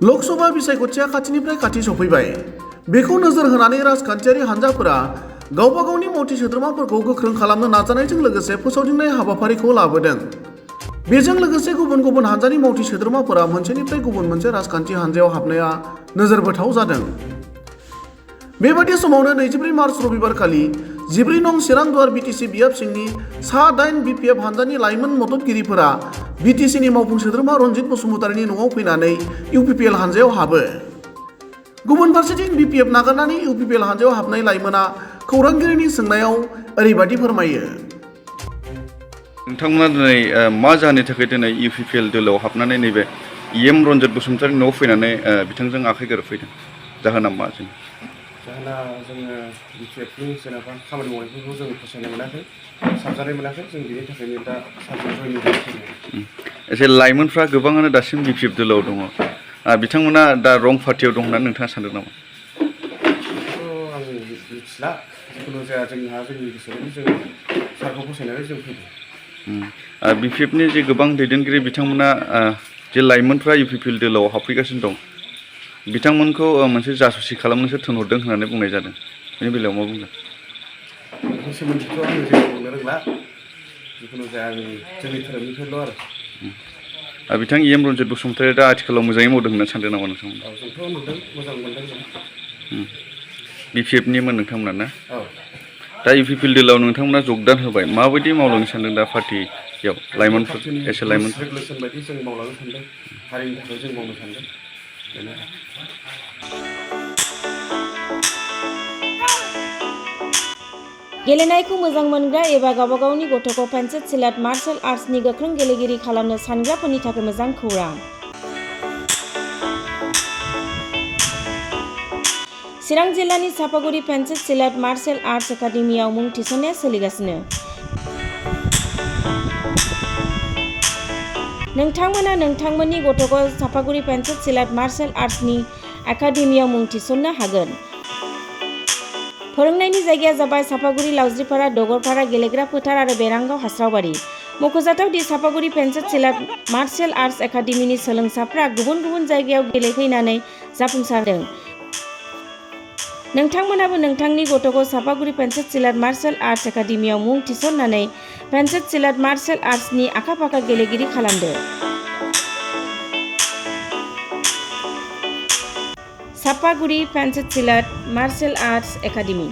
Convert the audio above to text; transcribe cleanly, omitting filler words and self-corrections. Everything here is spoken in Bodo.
लोकसभा बिसायख'थिया खाथिनिफ्राय खाथि सफैबाय। बेखौ नोजोर होनानै राजखान्थियारि हान्जाफोरा गावबा गावनि मावथि सोद्रोमाफोरखौ गोख्रों खालामनो नाजानायजों लोगोसे फोसावदिंनाय हाबाफारिखौ लाबोदों। बेजों लोगोसे गुबुन गुबुन हान्जानि मावथि सोद्रोमाफोरा मोनसेनिफ्राय गुबुन मोनसे राजखान्थि हान्जायाव हाबनाया नोजोरबोथाव जादों। बेबादि समावनो 24 मार्च रबिबारखालि 14 नं चिरां-दुवार बिटिसि बियाब सिंनि सा 8 बिपिएफ हान्जानि लाइमोन मददगिरिफोरा बिटिसिनि मावफुं सोद्रोमा रनजित बसुमतारीनि न'आव फैनानै इउपिपिएल हान्जायाव हाबो। गुबुन फारसेथिं बिपिएफ नागारनानै इउपिपिएल हान्जायाव हाबनाय लाइमोना खौरांगिरिनि सोंनायाव ओरैबादि फोरमायो। नोंथांमोना दिनै मा जाहोननि थाखाय दिनै इउपिपिएल दोलोआव हाबनानै नैबे रनजित बसुमतारीनि न'आव फैनानै बिथांजों आखाइ गोरोबफैदों? जाहोना मा? जाहोना जोङो बिपिएफनि जेनेबा खामानि मावनायफोरखौ जों फसायनो मोनाखै, साबजानाय मोनाखै, जों बेनि थाखायनो दा सानसे जयनिं जानो एसे लाइमोनफ्रा गोबाङानो दासिम बिपिएफ दोलोआव दङ। बिथांमोना दा रं पार्टियाव दं होननानै नोंथाङा सानदों नामा? आं मिथिला, जिखुनु जाया जोंहा जोंनि गोसोबायदि जों सारखौ फसायनानै जों फैदों। बिपिएफनि जे गोबां दैदेनगिरि बिथांमोना जे लाइमोनफ्रा इउपिपिएल दोलोआव हाबफैगासिनो दं, बिथांमोनखौ मोनसे जासुसि खालामनोसो थिनहरदों होननानै बुंनाय जादों। बेनि बेलायाव मा बुंगोन? बेनि सोमोन्दैथ' आं जेबो बुंनो रोंला, जिखुनु जाया आं जोंनि धोरोमनिफ्रायल' आरो। बिथां रनजित बसुमतारीया दा आथिखालाव मोजाङै मावदों होननानै सानदों नामा नोंथांमोना? जोंथ' नुदों, मोजां मोनदों जों। बिपिएफनिमोन नोंथांमोना ना? औ। दा इउपिपिएल दोलोआव नोंथांमोना जगदान होबाय, माबायदि मावलांनो सानदों दा पार्टियाव लाइमोनफोर एसे लाइमोन रेगुलेसन बायदि जों मावलांनो सानदों, हारिनि थाखाय जों मावनो सानदों। गेलेनायखौ मोजां मोनग्रा एबा गावबा गावनि गथ'खौ पेन्सिल सिलाट मार्शल आर्ट्सनि गोख्रों गेलेगिरि खालामनो सानग्राफोरनि थाखाय मोजां खौरां। चिरां जिल्लानि सापागुरि पेन्सिल सिलाट मार्शल आर्ट्स एकाडेमियाव मुं थिसननाया सोलिगासिनो। नोंथांमोना नोंथांमोननि गथ'खौ सापागुरि पेन्सिल सिलाट मार्शल आर्ट्सनि एकाडेमियाव मुं थिसननो हागोन। फोरोंनायनि जायगाया जाबाय सापागुरि लावज्रिपारा दगरपारा गेलेग्रा फोथार आरो बेरांगाव हास्रावबारि। मख'जाथाव दि सापागुरि पेन्सिल सिलाट मार्शल आर्ट्स एकाडेमिनि सोलोंसाफ्रा गुबुन गुबुन जायगायाव गेलेहैनानै जाफुंसारदों। नोंथांमोनाबो नोंथांनि गथ'खौ सापागुरि पेन्सिल सिलाट मार्शल आर्ट्स एकाडेमियाव मुं थिसननानै पेन्सिल सिलाट मार्शल आर्ट्सनि आखा-फाखा गेलेगिरि खालामदो। Sapaguri pencil सिलाट martial arts academy.